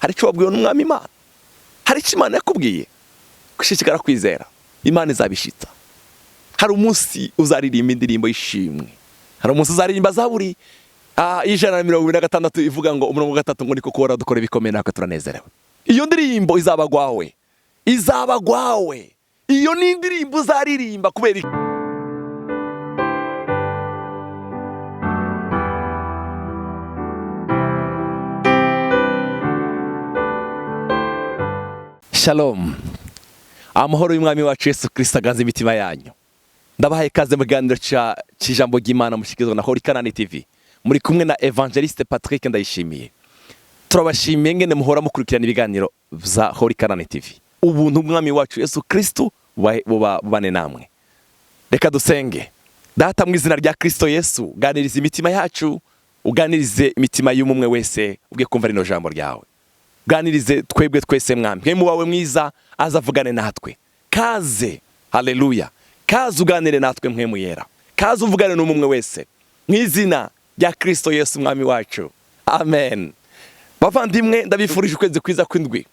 Hari icyo wabwiwe n'Umwami Imana? Hari icyo Imana yakubwiye? Gushishikara kwizera, Imana izabishitsa. Hari umunsi uzaririmba indirimbo y'ishimwe, hari umunsi uzaririmba zaburi 126 ivuga ngo umurongo wa 3 ngo niko kuhora dukora ibikomeye natwe turanezerewe. Iyo ndirimbo izabagwawe, izabagwawe. Iyo ni indirimbo uzaririmba kubera iki? Shalom. Amahoro y'Umwami wacu Yesu Kristo aganze imitima yanyu. Ndabahaye ikaze mu kiganiro c'ijambo ry'Imana mushikirizwa na Holy Canaan TV. Muri kumwe na Evangeliste Patrick Ndayishimiye. Turabashimiye ngene muhora mukurikirana ibiganiro vya Holy Canaan TV. Ubuntu bw'Umwami wacu Yesu Kristo bubane namwe. Reka dusenge. Data, mu izina rya Kristo Yesu, ganiriza imitima yacu, uganirize imitima y'umwe wese ugiye kumva rino jambo ryawe. Ganirize twebwe twese Mwami. Mwemu wawe mwiza azavugane natwe. Kaze, haleluya. Kaze uganire natwe Mwemu yera. Kaze uvugane n'umwe wese. Mu izina rya Kristo Yesu Mwami wacu. Amen. Bavandimwe, ndabifurije ukwezi kwiza kw'indwi.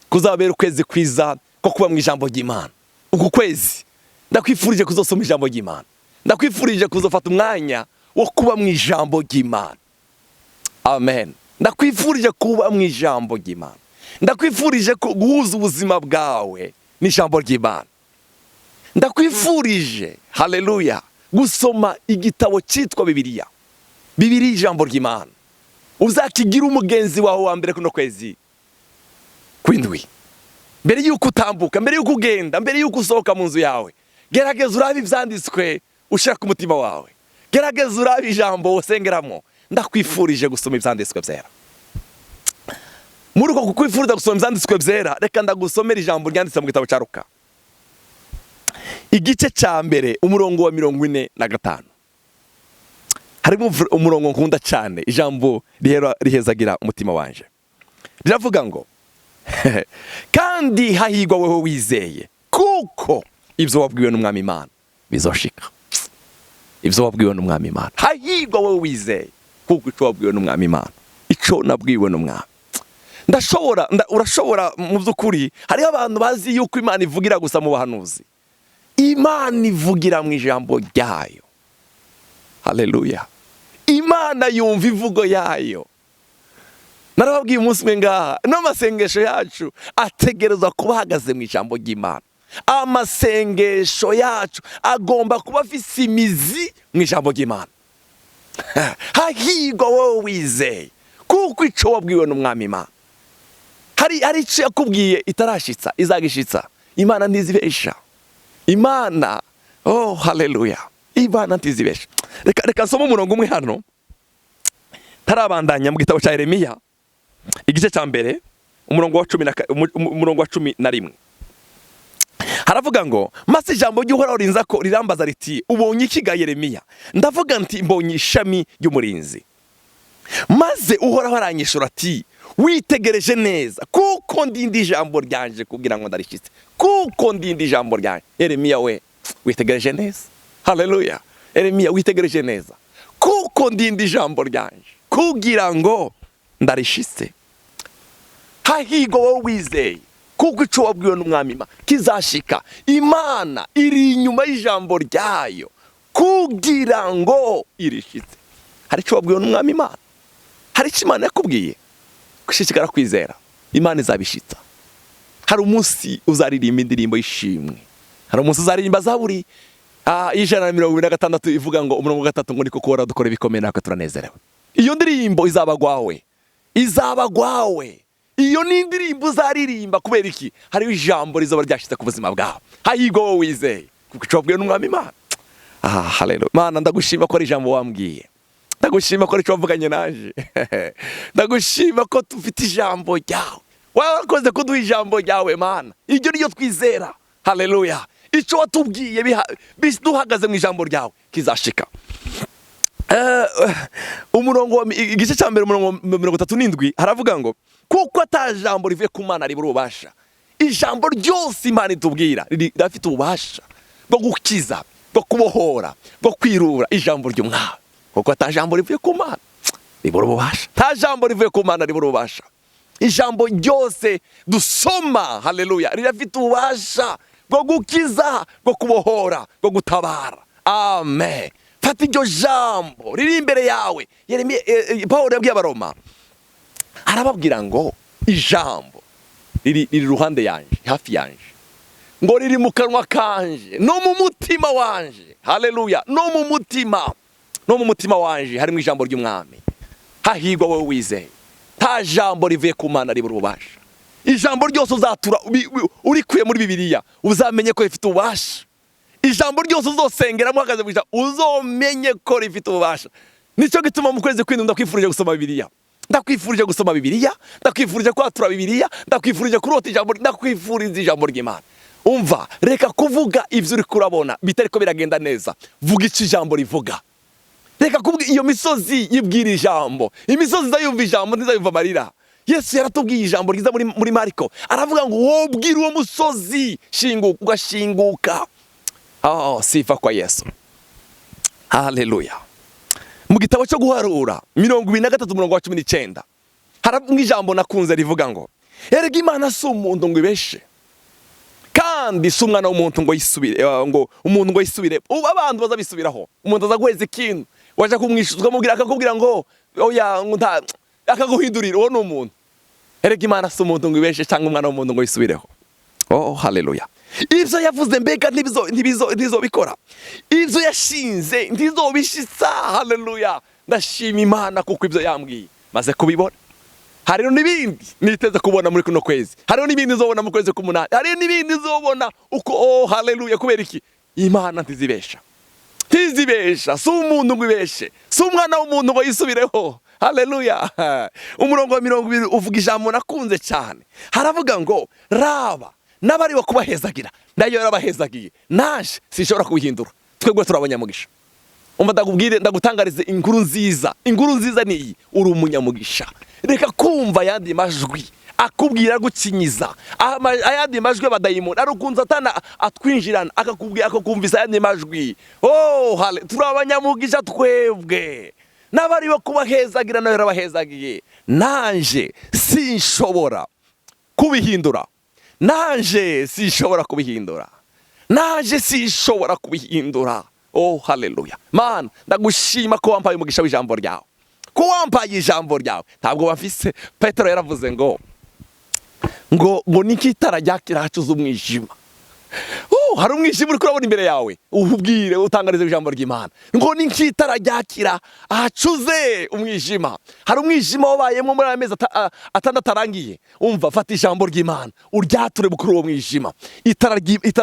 Kuzabera ukwezi kwiza ko kuba mu ijambo ry'Imana. Uku kwezi ndakwifurije kuzosoma ijambo ry'Imana. Ndakwifurije kuzofata umwanya wo kuba mu ijambo ry'Imana. Amen. Ndakwifurije kuba mu ijambo ry'Imana. Ndakwifurije guhuza ubuzima bwawe n'ijambo ry'Imana. Ndakwifurije, haleluya, gusoma igitabo cyitwa Bibiliya. Bibiliya ijambo ry'Imana. Uzakigira umugenzi wawe wa mbere kuno kwezi kw'indwi. Mbere yuko utambuka, mbere yuko ugenda, mbere yuko usohoka mu nzu yawe, gerageza urabe ivyanditswe ushira ku mutima wawe. Gerageza urabe ijambo usengeramo. Ndakwifurije gusoma ivyanditswe vyera. Muri uko kukwifuriza gusoma ivyanditswe vyera, reka ndagusomera ijambo ryanditse mu gitabo ca Luka. Igice ca mbere, umurongo wa 45. Harimo umurongo nkunda cyane, ijambo rihezagira umutima wanje. Riravuga ngo kandi hahigwa wewe wizeye, kuko ivyo wabwiwe n'Umwami Imana bizoshika. Ivyo wabwiwe n'Umwami Imana. Hahigwa wewe wizeye, kuko ico wabwiwe n'Umwami Imana. Ico nabwiwe n'Umwami. Urashobora mu by'ukuri, hariho abantu bazi yuko Imana ivugira gusa mu bahanuzi. Imana ivugira mu ijambo ryayo. Haleluya. Imana yumva imvugo yayo. Narababwiye umunsi umwe ngaha, n'amasengesho yacu ategerezwa kuba ahagaze mu ijambo ry'Imana. Amasengesho yacu agomba kuba afise imizi mu ijambo ry'Imana. Hahigwa wowe wizeye, kuko ico wabwiwe n'Umwami Imana. Hari ico yakubwiye itarashitsa, izagishitsa. Imana ntizibesha. Imana, oh haleluya. Imana ntizibesha. Reka nsome umurongo umwe hano. Tarabandanya mu gitabo ca Yeremiya, igice ca mbere, umurongo wa cumi na ka-, umurongo wa 11. Haravuga ngo, maze ijambo ry'Uhoraho rinza ko rirambaza riti, ubonye iki ga Yeremiya? Ndavuga nti, mbonye ishami ry'umurinzi. Maze Uhoraho aranyishura ati, witegereje neza, kuko ndinda ijambo ryanje kugira ngo ndarishitse. Kuko ndinda ijambo ryanje. Yeremiya we, witegereje neza. Haleluya. Yeremiya, witegereje neza, kuko ndinda ijambo ryanje kugira ngo ndarishitse. Hahigwa wowe wizeye, kuko ico wabwiwe n'Umwami Imana kizashika. Imana iri inyuma y'ijambo ryayo kugira ngo irishitse. Hari ico wabwiwe n'Umwami Imana? Hari ico Imana yakubwiye? Gushishikara kwizera, Imana izabishitsa. Hari umunsi uzaririmba indirimbo y'ishimwe. Hari umunsi uzaririmba zaburi 126 ivuga ngo umurongo wa 3 ngo niko kuhora dukora ibikomeye natwe turanezerewe. Iyo ndirimbo izabagwawe, izabagwawe. Iyo ni indirimbo uzaririmba kubera iki? Hariho ijambo rizoba ryashitse ku buzima bwawe. Hahigwa wowe wizeye, kuko ico wabwiwe n'Umwami Imana. Haleluya. Mana, ndagushima ko ari ijambo wambwiye. Ndagushima ko ari ico wavuganye nanje. Ndagushima ko tufite ijambo ryawe. Warakoze kuduha ijambo ryawe Mana. Iryo niyo twizera. Haleluya. Ico watubwiye duhagaze mu ijambo ryawe kizashika. Umurongo wa igice cya mbere umurongo wa 37 haravuga ngo kuko ata jambo rivuye ku Mana ribura ububasha. Ijambo ryose Imana itubwira rirafite ububasha bwo gukiza, bwo kubohora, bwo kwirura. Ijambo ry'Umwami, kuko ata jambo rivuye ku Mana ribura ububasha. Nta jambo rivuye ku Mana ribura ububasha. Ijambo ryose dusoma, haleluya, rirafite ububasha bwo gukiza, bwo kubohora, bwo gutabara. Amen. Fata iryo jambo riri imbere yawe. Yeremiya, Pawulo yabwiye Abaroma, arababwira ngo ijambo riri iruhande yanje, hafi yanje, ngo riri mu kanwa kanje no mu mutima wanje. Haleluya! No mu mutima wanje harimo ijambo ry'Umwami. Hahirwa wowe wizeye. Nta jambo rivuye ku Mana ribura ububasha. Ijambo ryose uzatura urikuye muri Bibiliya, uzamenye ko rifite ububasha. Ijambo ryose uzosengeramo uhagaze mu ijambo, uzomenye ko rifite ububasha. Nicyo gituma mu kwezi kw'indwi ndakwifurije gusoma Bibiliya, ndakwifurije gusoma Bibiliya, ndakwifurije kwatura Bibiliya, ndakwifurije kurota ijambo, ndakwifuriza ijambo ry'Imana. Umva, reka kuvuga ibyo uri kurabona bitariko biragenda neza, vuga icyo ijambo rivuga. Reka kuvuga iyo misozi, yibwira ijambo. Imisozi izayumva ijambo, ntizayumva amarira. Yesu yaratubwiye ijambo ryiza muri Mariko, aravuga ngo wobwira uwo musozi shinguka, ugashinguka. Oh, sifa kwa Yesu! Haleluya! Mu gitabo cyo Guharura 23 umurongo wa 19 haravuga ijambo nakunze rivuga ngo: "Erega Imana si umuntu ngo ibeshe, kandi si umwana w'umuntu ngo yisubire, ngo umuntu ngo yisubire." Ubu abantu bazabisubiraho. Umuntu aza guheza ikintu, waje kumwishyuza, ukamubwira, akakubwira ngo oya, ngo nta, akaguhindurira. Uwo ni umuntu. Erega Imana si umuntu ngo ibeshe, cyangwa umwana w'umuntu ngo yisubireho. Oh, haleluya! Ibyo yavuze mbega ntibizobikora? Ibyo yashinze ntizobishitsa? Haleluya! Ndashima Imana kuko ibyo yambwiye maze kubibona. Hariho n'ibindi niteze kubona muri kuno kwezi, hariho n'ibindi nzobona mu kwezi k'umunani, hariho n'ibindi nzobona uko. Oh, haleluya! Kubera iki? Imana ntizibesha, ntizibesha. Si umuntu ngo ibeshe, si umwana w'umuntu ngo yisubireho. Haleluya! Umurongo wa 20 uvuga ijambo nakunze cyane, haravuga ngo: "Raba, n'abari bo kubahezagira nayo yarabahezagiye, naje sinshobora kubihindura." Twebwe turi abanyamugisha. Umva, ndakubwire, ndagutangarize inkuru nziza. Inkuru nziza ni iyi: uri umunyamugisha. Reka kumva ayandi majwi akubwira gukinyiza, ayandi majwi y'abadayimoni. Ari ukuntu Satana atwinjirana, akakubwira, akakumvisa ayandi majwi. Oh, turi abanyamugisha twebwe. N'abari bo kubahezagira nawe yarabahezagiye, nanje sinshobora kubihindura, nanje sinshobora kubihindura, nanje sinshobora kubihindura. Oh, haleluya! Mana, ndagushima ko wampaye umugisha w'ijambo ryawe, ko wampaye ijambo ryawe. Ntabwo bafise. Petero yaravuze ngo niki itara ryakira hacuze umwijima. Oh, hari umwijima uri kurabona imbere yawe, ubwire, utangarize ijambo ry'Imana ngo ni nk'itara ryakira ahacuze umwijima. Hari umwijima wabayemo muri aya mezi 6 arangiye. Umva, fata ijambo ry'Imana uryature kuri uwo mwijima. Itara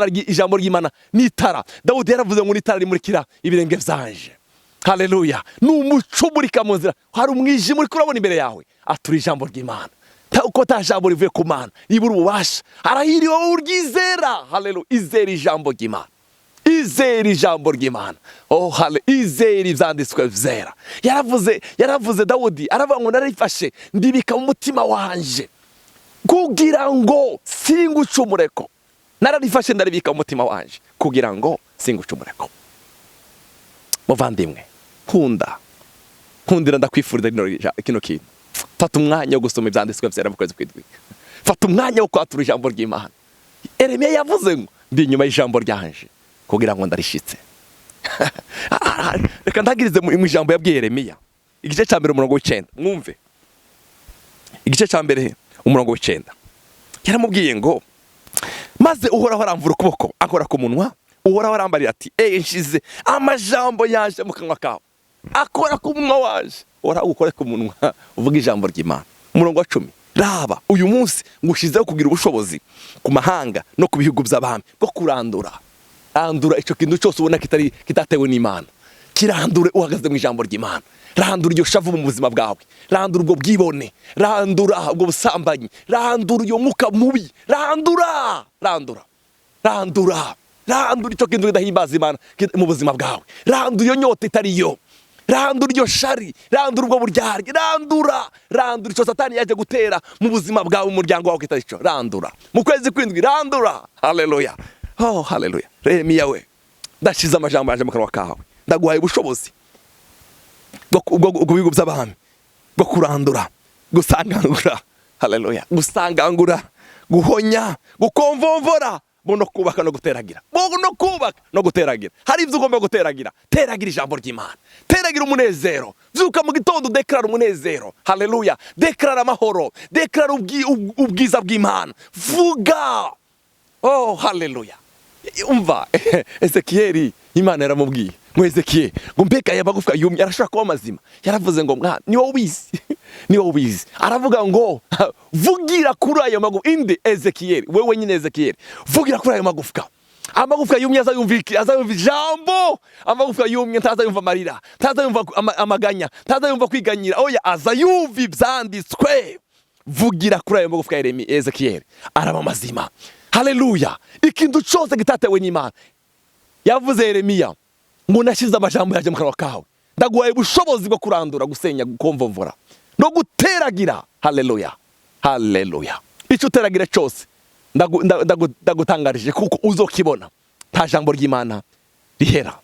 ijambo ry'Imana ni itara. Dawudi yaravuze ngo ni itara rimurikira ibirenge vyanje. Haleluya! Ni umuco umurika mu nzira. Hari umwijima uri kurabona imbere yawe, atura ijambo ry'Imana. Uko ta jambo rivuye ku Mana ribura ububasha. Arahiriwe wowe uryizera. Haleluya! Izera ijambo ry'Imana, izera ijambo ry'Imana. Oh, hale izera ivyanditswe vyera. Yaravuze Dawudi, aravuga ngo: "Narifashe ndibika mu mutima wanje kugira ngo singucumureko. Nararifashe ndaribika mu mutima wanje kugira ngo singucumureko." Muvandimwe nkunda, nkundira, ndakwifuriza kino kintu: fata umwanya wo gusoma ibyanditswe byera mu kwezi kw'indwi, fata umwanya wo kwatura ijambo ry'Imana. Eremiya yavuze ngo: "Ndi inyuma y'ijambo ryanje kugira ngo ndarishitse." Reka ntagirize mu ijambo yabwiye Yeremiya, igice cya 1 umurongo w'9. Mwumve, igice cya 1 umurongo w'9, yaramubwiye ngo: "Maze Uhoraho aramvura ukuboko, akora ku munwa. Uhoraho arambarira ati: 'Eye, nshize amajambo yaje mu kanwa kawe.'" Akora ku munwa waje. Uhoraho ukore ku munwa, uvuga ijambo ry'Imana. Umurongo wa 10: "Raba, uyu munsi ngushizeho kugira ubushobozi ku mahanga no ku bihugu by'abami, bwo kurandura." Randura icyo kintu cyose ubona kitari kitatewe n'Imana, kirandure uhagaze mu ijambo ry'Imana. Randura iryo shavu mu buzima bwawe, randura ubwo bwibone, randura ubwo busambanyi, randura uyo mwuka mubi, randura, randura, randura, randura icyo kintu kidahimbaza Imana mu buzima bwawe. Randura iyo nyota itari yo, randura iryo shari, randura ubwo buryarya, randura, randura icyo Satani yaje gutera mu buzima bwawe, mu muryango wawe kitari cyo. Randura mu kwezi kw'indwi, randura. Haleluya! Oh, haleluya! Remiya we, ndashize amajambo yaje mu kanwa kawe, ndaguhaye ubushobozi bwo ku bihugu by'abami, bwo kurandura, gusangangura. Haleluya. Gusangangura, guhonya, gukomvomvora, bo no kubaka no guteragira, bo no kubaka no guteragira. Hari ibyo ugomba guteragira. Teragira ijambo ry'Imana, teragira umunezero. Byuka mu gitondo, deklara umunezero. Haleluya. Deklara amahoro, deklara ubwiza bw'Imana. Vuga. Oh, haleluya. Umva, Ezekiyeli, Imana yaramubwiye ngo: "Ezekiyeli," ngo, "mbega aya magufwa yumye arashobora kuba mazima?" Yaravuze ngo: "Mwana, ni wowe ubizi, ni wowe ubizi." Aravuga ngo: "Vugira kuri ayo magufwa." Inde? Ezekiyeli. "Wewe nyine Ezekiyeli, vugira kuri ayo magufwa. Amagufwa yumye azayumva iki? Azayumva ijambo. Amagufwa yumye ntazayumva amarira, ntazayumva amaganya, ntazayumva kwiganyira. Oya, azayumva ibyanditswe. Vugira kuri ayo magufwa ya Yeremi, Ezekiyeli, araba mazima." Haleluya. Ikintu cyose gitatewe n'Imana, yavuze Yeremiya ngo: "Nashyize amajambo yanjye mu kanwa kawe, ndaguhaye ubushobozi bwo kurandura, gusenya, gukomvomvora no guteragira." Haleluya, haleluya. Icyo uteragira cyose, ndagutangarije kuko uzokibona. Nta jambo ry'Imana rihera.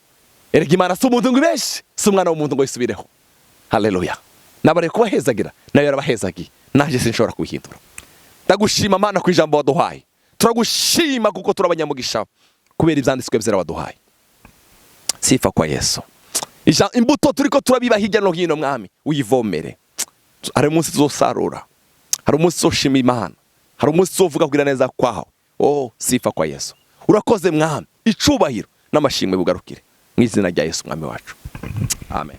Erega Imana si umuntu ngo ibeshe, si umwana w'umuntu ngo yisubireho. Haleluya. Nabare kubahezagira, nayo yarabahezagiye, nanjye sinshobora kubihindura. Ndagushima Mana ku ijambo waduhaye. Turagushima kuko turi abanyamugisha kubera ibyanditswe byera waduhaye. Sifa kwa Yesu. Imbuto turiko turabiba hirya no hino, Mwami, uyivomere. Hari umunsi tuzosarura, hari umunsi tuzoshima Imana, hari umunsi tuzovuga kugira neza kwawe. Oh, sifa kwa Yesu. Urakoze Mwami. Icubahiro n'amashimwe bugarukire mu izina rya Yesu Mwami wacu. Amen.